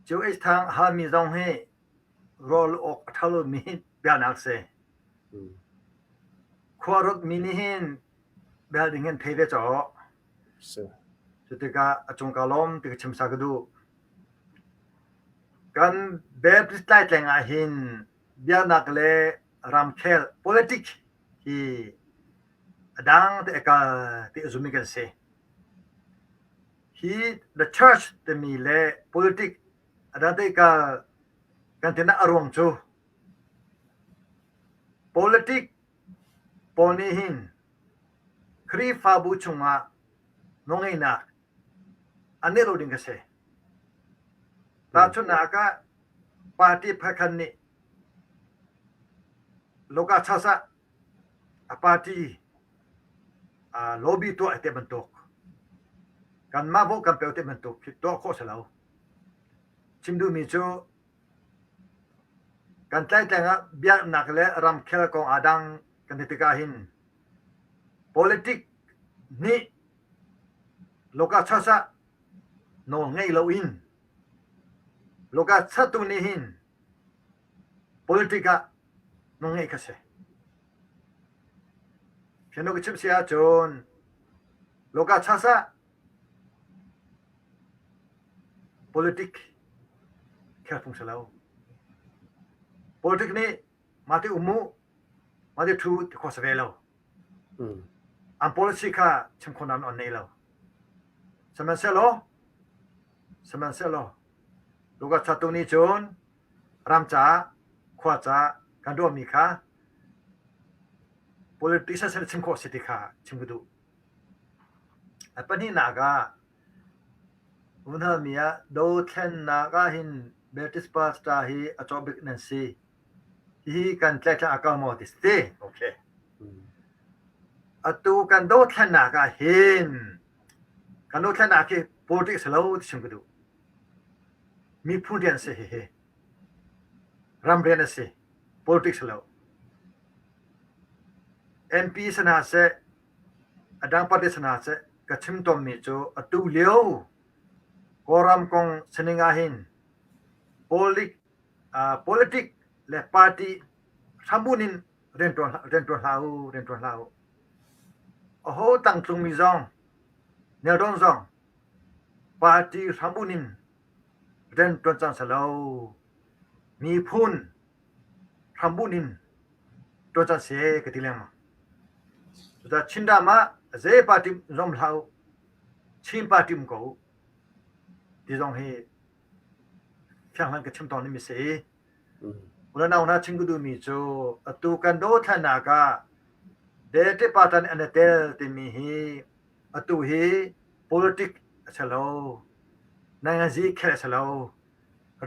Jewish thang halmi zong hi rawl awk a ṭha lomi biaknak si. Khua ruatmi nih hin bel ding hin thei ve caw. Cu tikah a cung ka lawm ti ka chim sa ka duh. Kan Baptist tlaitleng ah hin biaknak le ramkhel politic hi a dang te a kal ti a zummi kan si. Hi the church timi le politic a dang te kal kan tinak a ruang cu politic pawl nih hin Khrihfabu chungah nawlngeihnak an neih lo ding ka si. Tahchunhnak ah party pakhat nih local church ah a party lobby tuah te bantuk kanmah vote kan pek te bantuk khi tuah khawh si lo. Chim duhmi cu kan tlaihtleng ah biaknak le ramkhel kong aa dang kan ti tikah hin politic nih local church ah nawl ngei loin local church tu nih hin politic ah nawl ngeih kha si. Fianlo ka chimh si ahcun local church ah politic khel phung si lo. Politic nih mah ti um u, mah ti ṭhu ti khawh si ve lo. An policy kha chim khawhnak an nei lo. Sihmanhsehlaw, sihmanhsehlaw Lucas thatu nih cun ram caah, khua caah kan ruahmi kha politician sin chim khawh si ti kha chim ka duh. A pahnihnak ah vun halmi ah dothlennak ah hin Baptist pastor hi a cawh bik nan si. Hihi kan tlaihtlak a kal maw ti si. Okay. Atu kan dothlennak ah hin kan dothlennak hi politics si lo ti chim ka duh. Miphun rian si hihi. Ram rian a si. Politics si lo. MP si hna seh, a dang party si hna seh, ka chim tawnmi cu atu lio Kawlram kong sining ah hin politic le party hrambunh in rianṭuan hlah u, rianṭuan hlah u. Aho tangtlungmi zong, nelrawn zong party hrambunh in rianṭuan cang selaw miphun hrambunh in ṭuan cang seh ka ti lengmang. Cucaah Chinram ah zei party zong hlah u, Chin party um ko u ti zong hi fianghlang ka chim tawn mi si. Unau hna chim ka duhmi cu atu kan dothlennak ah Dete party nih an i tel timi hi atu hi politic a si lo, nainganzi khel a si lo,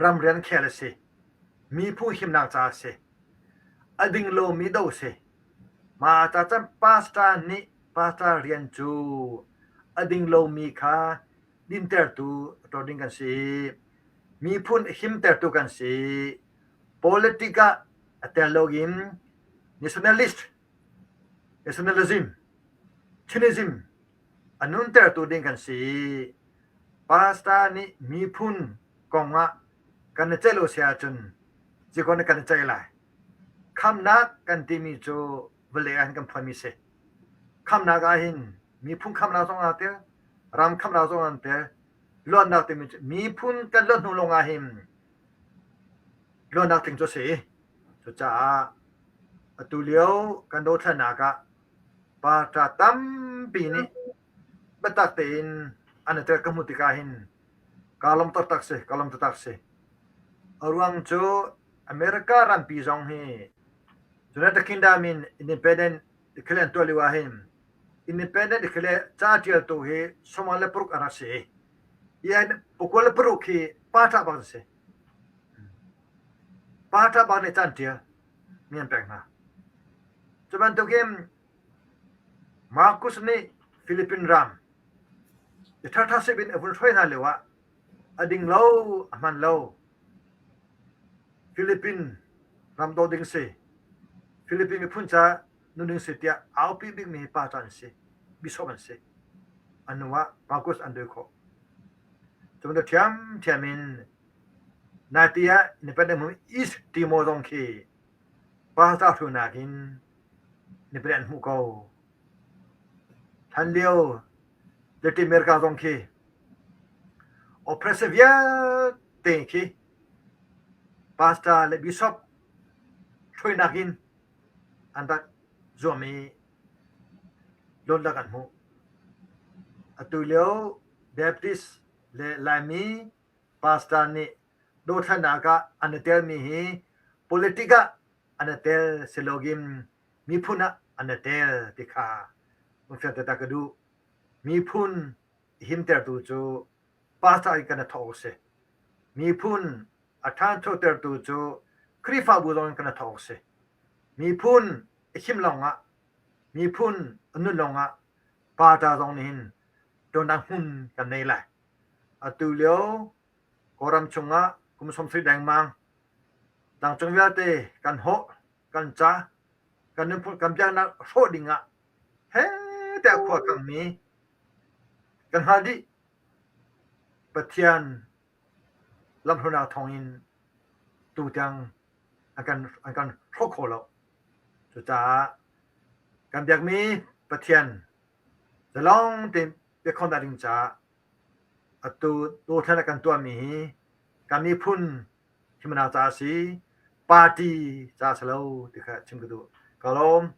ramrian khel a si, miphun himnak ca a si, a ding lomi do a si. Mah ca cun pastor nih pastor rian cu a ding lomi kha dintertu ṭuan ding kan si. Miphun himtertu kan si. Politic ah a tel loin nationalist, nationalism, Chinism a nuntertu ding kan si. Pastor nih miphun kong ah kan i ceih lo si ahcun cikon kan i ceih lai. Khamnak kan timi cu vawlei ah hin kan phuanmi si. Khamnak ah hin miphun khamnak zong aa tel, ram khamnak zong an tel. Luatnak timi cu miphun kan luat hnu lawng ah hin luatnak tling cu a si. Cucaah atu lio kan dothlennak ah parṭa tampi nih biatak tein an i tel ka hmuh tikah hin kaa lawm taktak si, kaa lawm taktak si. A ruang cu America rampi zong hi United Kingdom in independent declare an tuah lio ah hin independent declare ca ṭialtu hi 46 an rak si. Hi 26 hi pa ṭah bak an si. Pa ṭah bak nih ca an ṭial mi an pek hna. Cu bantukin Marcus nih Philippine ram i ṭhaṭha sip in a vun hruai hna lio ah a ding lo, a hman lo. Philippine ram daw ding si. Philippine miphun ca nun ding si tiah aupi bikmi hi pa ca an si. Bishop an si. An hnu ah Marcus an dawi khawh. Cu bantuk ṭhiamṭhiam in. Naite ah independent hmu East Timor zong khi pastor hruainak in independent an hmuh ko. Hlan lio Latin America zong khi oppression vialte khi pastor le bishop hruainak in an rak zuam i luatnak an hmuh. Atu lio Baptist le Laimi pastor nih dothlennak ah an i telmi hi politic ah an i tel siloin miphun ah an i tel ti kha hun fianter ta ka duh. Miphun himtertu cu pastor in kan i thawk awk a si. Miphun a ṭhanchotertu cu Khrihfabu zong in kan i thawk awk a si. Miphun a him lawngah, miphun a nun lawngah pastor zong nih hin ṭuannak hmun kan nei lai. Atu lio Kawlram chungah kum 70 dengmang tlangcung vialte kan hawh, kan ca, kan nunphung, kan biaknak hrawh dingah heh tiah khua kangmi kan hngal dih. Pathian lamhruainak thawngin tutiang an kan, an kan hrawh kho lo. Cucaah kan biakmi Pathian zalong tein biakhawnnak ding caah Atu dothlen a kan tuahmi hi kan miphun himnak caah a si, party caah a si lo ti kha chim ka duh. Ka lawm.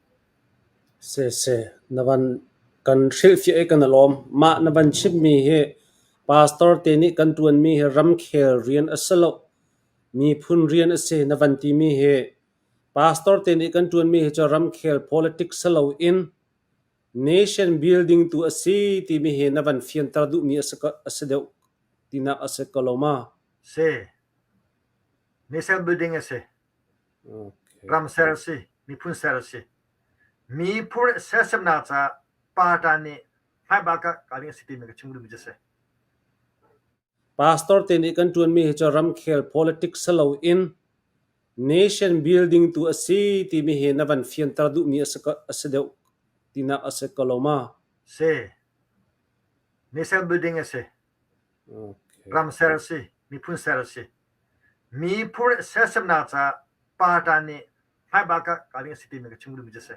Siseh, na van kan hrilhfiah i kan i lawm. Mah na van chimmi hi pastor te nih kan ṭuanmi hi ramkhel rian a si lo, miphun rian a si na van timi hi pastor te nih kan ṭuanmi hi cu ramkhel politics si loin Nation building tu a si timi hi na van fianter duhmi a si deuh tinak a si ko lo ma? Si. Nation building a si. Okay. Ram ser a si. Miphun ser a si. Miphun sersiamnak caah party nih hmaibak ah kal ding a si timi ka chim duhmi cu a si. Pastor te nih kan ṭuanmi hi cu ramkhel politics si loin nation building tu a si timi hi na van fianter duhmi a si deuh tinak a si ko lo ma? Si. Nation building a si. Okay. Ram ser a si. Miphun ser a si. Miphun sersiamnak caah party nih hmaibak ah kal ding a si timi ka chim duhmi cu a si.